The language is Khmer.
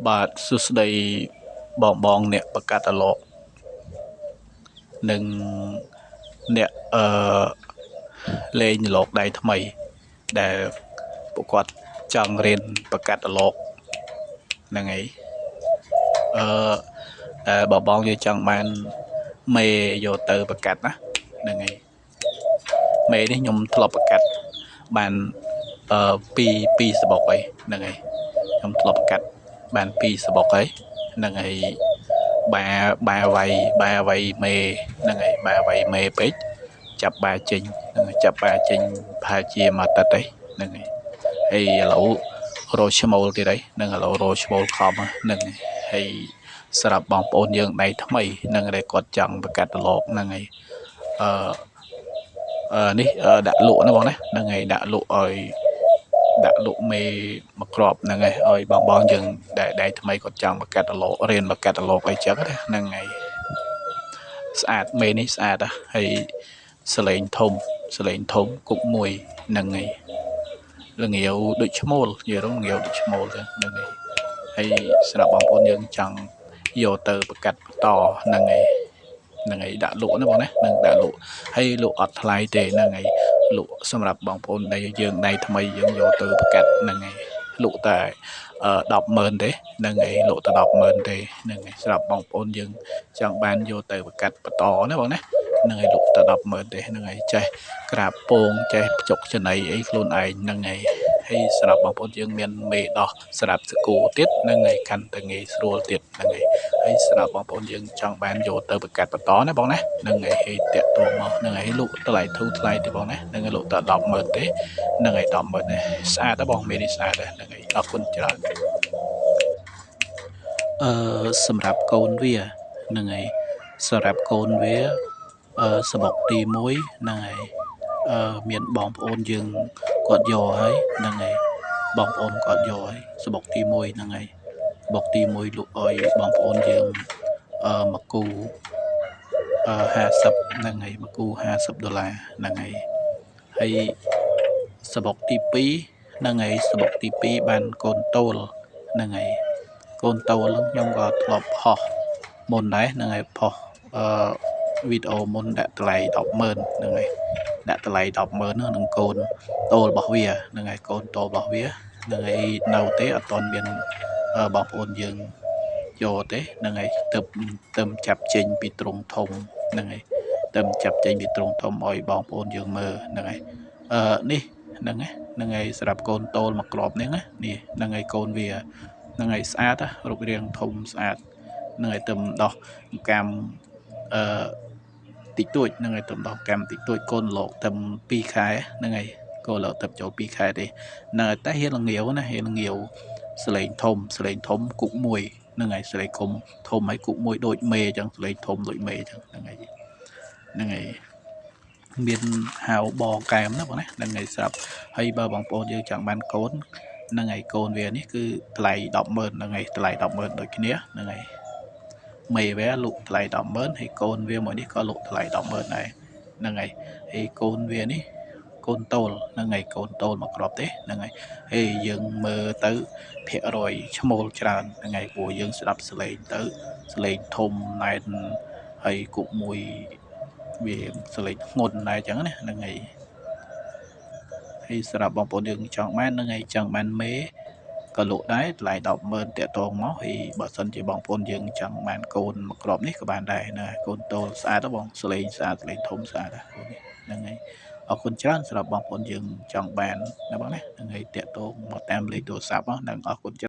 បាទសួស្តីបងបងអ្នកបកាត់អាឡកនិងអ្នកលេងលោកដៃថ្មីដែលពួកគាត់ចង់រៀនបកាត់អាឡកហ្នឹងហើយអឺដែលបងបងយើងចង់បានមេយកទៅបកាត់ណាហ្នឹងហើយមេនេះខ្ញុំធ្លាប់បកាត់បានអឺពីរពីរសបុកអីហ្នឹងហើយខ្ញុំធ្លាប់បកាត់បានពីរសបុកហើយហ្នឹងហើយ បាបាវាយបាវាយមេហ្នឹងហើយបាវាយមេពេកចាប់បាចេញហ្នឹងហើយចាប់បាចេញប្រហែលជាមួយអាទិត្យអីហ្នឹងហើយហើយឥឡូវរោឈ្មោលទៀតអីហ្នឹងឥឡូវរោឈ្មោលខំហ្នឹងហើយហើយសម្រាប់បងប្អូនយើងដៃថ្មីហ្នឹងដែលគាត់ចង់បង្កាត់ត្រឡោកហ្នឹងហើយអឺអឺនេះដាក់លក់ណាបងណាហ្នឹងហើយដាក់លក់ឲ្យដាក់លក់មេមួយគ្រាប់ហ្នឹងហើយឲ្យបងបងយើងដែលដៃថ្មីគាត់ចង់បង្កាត់ត្រឡោករៀនបង្កាត់ត្រឡោកអីចឹងណាហ្នឹងហើយស្អាតមេនេះស្អាតហើយសលេងធំសលេងធំគុកមួយហ្នឹងហើយល្ងាវដូចឈ្មោលនិយាយរងល្ងាវដូចឈ្មោលចឹងហ្នឹងហើយហើយសម្រាប់បងប្អូនយើងចង់យកទៅបង្កាត់បន្តហ្នឹងហើយហ្នឹងហើយដាក់លក់ណាបងណានឹងដាក់លក់ហើយលក់អត់ថ្លៃទេហ្នឹងហើយលក់សម្រាប់បងប្អូនដែលយើងដៃថ្មីយើងយកទៅបង្កាត់ហ្នឹងហើយលក់តែ100000ទេហ្នឹងហើយលក់តែ100000ទេហ្នឹងហើយសម្រាប់បងប្អូនយើងចង់បានយកទៅបង្កាត់បន្តណាបងណាហ្នឹងហើយលក់តែ100000ទេហ្នឹងហើយចេះក្រាបពងចេះភ្ជុកចំណីអីខ្លួនឯងហ្នឹងហើយហើយសម្រាប់បងប្អូនយើងមានមេដោះសម្រាប់សកូទៀតហ្នឹងហើយកាន់តែងាយស្រួលទៀតហ្នឹងហើយហើយសម្រាប់បងប្អូនយើងចង់បានយកទៅបង្កាត់បន្តណាបងណាហ្នឹងហើយហើយតាក់ទងមកហ្នឹងហើយលក់តម្លៃធូរថ្លៃទេបងណាហ្នឹងហើយលក់តែ100000ទេហ្នឹងហើយ100000ទេស្អាតទេបងមេនេះស្អាតទេហ្នឹងហើយអរគុណច្រើនអឺសម្រាប់កូនវាហ្នឹងហើយសម្រាប់កូនវាអឺសបុកទី1ហ្នឹងហើយអឺមានបងប្អូនយើងគាត់យកហើយហ្នឹងហើយបងប្អូនគាត់យកហើយសបុកទី1ហ្នឹងហើយបុកទី1លក់ឲ្យបងប្អូនយើងអឺមកគូអឺ50ហ្នឹងហើយមកគូ50ដុល្លារហ្នឹងហើយហើយសបុកទី2ហ្នឹងហើយសបុកទី2បានកូនតូលហ្នឹងហើយកូនតូលហ្នឹងខ្ញុំក៏ធ្លាប់ផុសមុនដែរហ្នឹងហើយផុសអឺវីដេអូមុនដាក់តម្លៃ100000ហ្នឹងហើយដាក់តម្លៃ100000ហ្នឹងនឹងកូនតូលរបស់វាហ្នឹងហើយកូនតូលរបស់វាហ្នឹងហើយនៅទេអត់ទាន់មានបងប្អូនយើងយកទេហ្នឹងហើយទៅទៅចាប់ចេញពីទ្រង់ធំហ្នឹងហើយទៅចាប់ចេញពីទ្រង់ធំឲ្យបងប្អូនយើងមើលហ្នឹងហើយអឺនេះហ្នឹងហ្នឹងហើយសម្រាប់កូនតូលមួយគ្រាប់នេះណានេះហ្នឹងហើយកូនវាហ្នឹងហើយស្អាតរូបរាងធំស្អាតហ្នឹងហើយទៅដោះកម្មអឺតិចតួចហ្នឹងហើយទៅដោះកម្មតិចតួចកូនលោកទៅ2ខែហ្នឹងហើយកូនលោកទៅចូល2ខែទេហ្នឹងហើយតែហ៊ានល្ងាវណាហ៊ានល្ងាវសលេងធំសលេងធំគុកមួយហ្នឹងហើយសលេងធំធំហើយគុកមួយដូចមេអញ្ចឹងសលេងធំដូចមេអញ្ចឹងហ្នឹងហើយហ្នឹងហើយមានហៅបកែមណាបងណាហ្នឹងហើយស្រាប់ហើយបើបងប្អូនយើងចង់បានកូនហ្នឹងហើយកូនវានេះគឺថ្លៃ100000ហ្នឹងហើយថ្លៃ100000ដូចគ្នាហ្នឹងហើយមេវាលក់ថ្លៃ100000ហើយកូនវាមួយនេះក៏លក់ថ្លៃ100000ដែរហ្នឹងហើយហើយកូនវានេះកូនតូលហ្នឹងហើយកូនតូលមកគ្រាប់ទេហ្នឹងហើយហើយយើងមើលទៅភាគរយឈ្មោលច្រើនហ្នឹងហើយព្រោះយើងស្ដាប់សលេងទៅសលេងធំណែនហើយគុកមួយវាសលេងធ្ងន់ដែរអញ្ចឹងណាហ្នឹងហើយហើយសម្រាប់បងប្អូនយើងចង់បានហ្នឹងហើយចង់បានមេក៏លក់ដែរថ្លៃ100000តាក់ទងមកហើយបើសិនជាបងប្អូនយើងចង់បានកូនមួយគ្រាប់នេះក៏បានដែរណាកូនតូលស្អាតបងសលេងស្អាតសលេងធំស្អាតណាកូននេះហ្នឹងហើយអរគុណច្រើនសម្រាប់បងប្អូនយើងចង់បានណាបងណាហ្នឹងហើយតាក់ទងមកតាមលេខទូរស័ព្ទហ្នឹងអរគុណច្រើន។